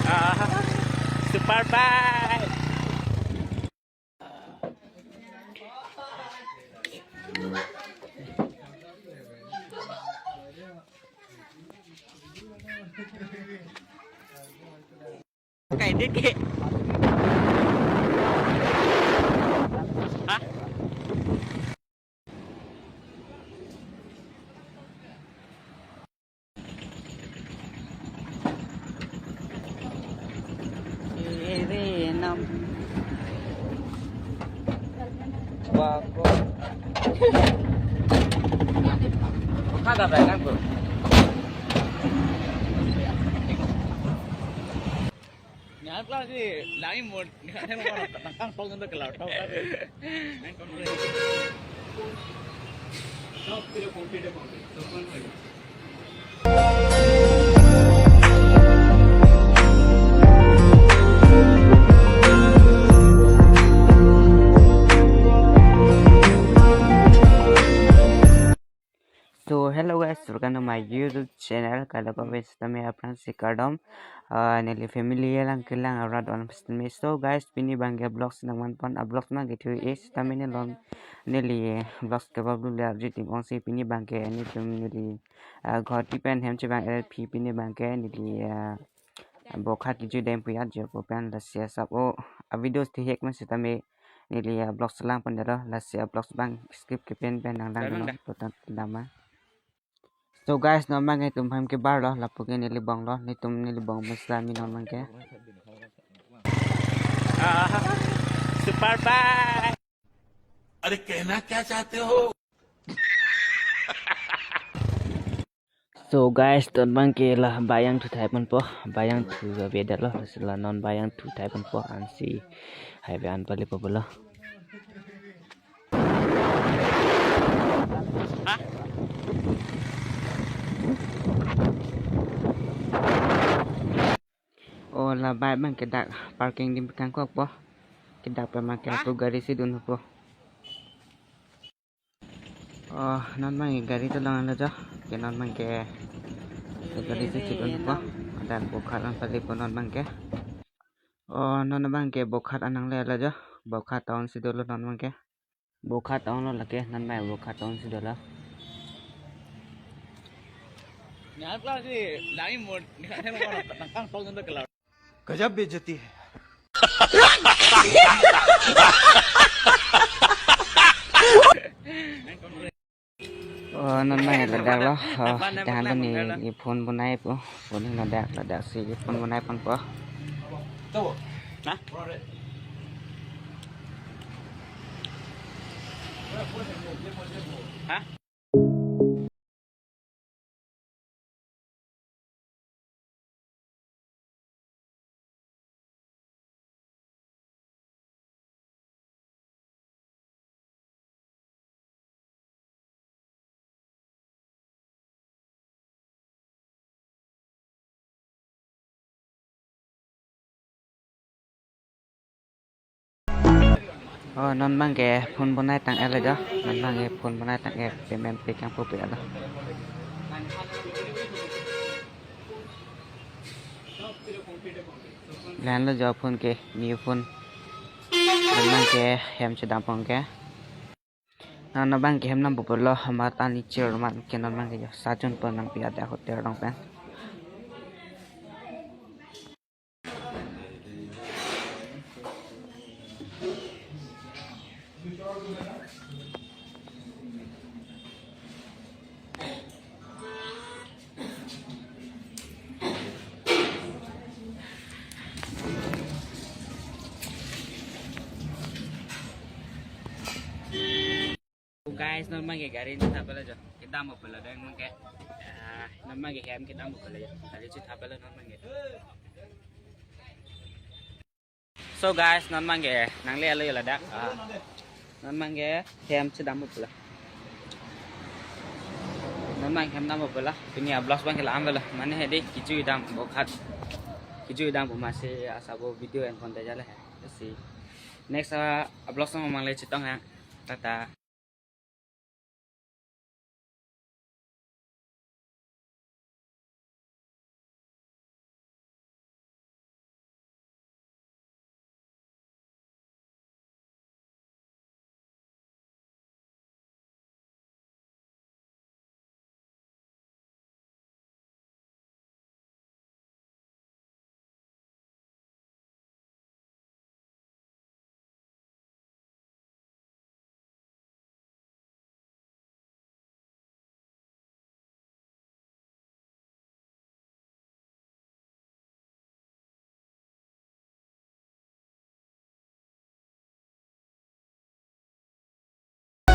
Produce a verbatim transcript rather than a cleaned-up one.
Ah, super bike. Kaidit ke. Hah? Ere nam. Wah, kok. Kok kagak berangkat, bro. Nyak lah sih, lagi mau, nyak mau nangkang tong untuk kelar tong. So hello guys, welcome to my YouTube channel. Kalo ko wes tame apran si kardom. Ah, neli family alang kelang arat on pistame. So guys, pini abangke vlogs nangmanpon, ah, vlogs abangke thu is tame nelon neli vlogs kebab lu le arji tim ong si pini abangke nelitum neli, ah, Guwahati pen hem chevang L P pini abangke neli, ah, Bokhat kejui dam pu ya jo pu pen lasi asap o, ah, videos thihek ma sitame neli, ah, vlogs langpon dolo, lasi, ah, vlogs abang skip kepen pen nanglang dolo, total dama. So guys, non abangke itum hem kebar lo, lapu ke neli bong lo, netum neli bong mesa mi non abangke. Ah, super bike. अरे कहना क्या चाहते हो? So guys, ton abangke la bayang thu thai ponpo, bayang thu abe dalo, la non bayang thu thai ponpo, ansi highway an pali po bolo. O la bike abangke dak parking adim kangkokpo. Kedak pen abangke lapu gari si dunpo. O, non abangke gari tolong lo jo. Ke non abangke gari si chidunpo. Dak Bokhat an pali po non abangke. O, non abangke Bokhat an nangle lo jo. Bokhat town si dolo non abangke. Bokhat town lo lake, non abang Bokhat town si dolo. Nyak lah sih, lagi mau, nyak lah mau nangkang tong untuk kelar. गजब बेइज्जती है। O, non abang ladak lo. O, tahan lo ne, ne phone bonai po. Phone ladak, ladak si phone bonai ponpo. Hah? Hah? O, non abangke phone bonai tang-et lo jo. Non abangke phone bonai tang-et, payment pe kangpu pe lo. Lahenlo jo phone ke, new phone. Non abangke hem chedam pon ke. Non abangke hem nangpo pulo, amat ani chairman ke non abangke jo, sachun pon nangpi adak hotel rong pen. Guys, non abangke gari chethap lo jo. Kedam po pulo dang abangke. Ah, non abangke hem kedam po pulo jo. Gari chethap lo non abangke. So guys, non abangke nangle lo ladak. Ah. Non abangke hem chedam po pulo. Non abang hem dam po pulo. Pini a-vlogs abangke la-an lo. Mane hedi kejui dam Bokhat. Kejui dam po masi asabo video en pon ta jale hai. Let's see. Next, ah, a-vlogs nangmangle chetong ya. Tata.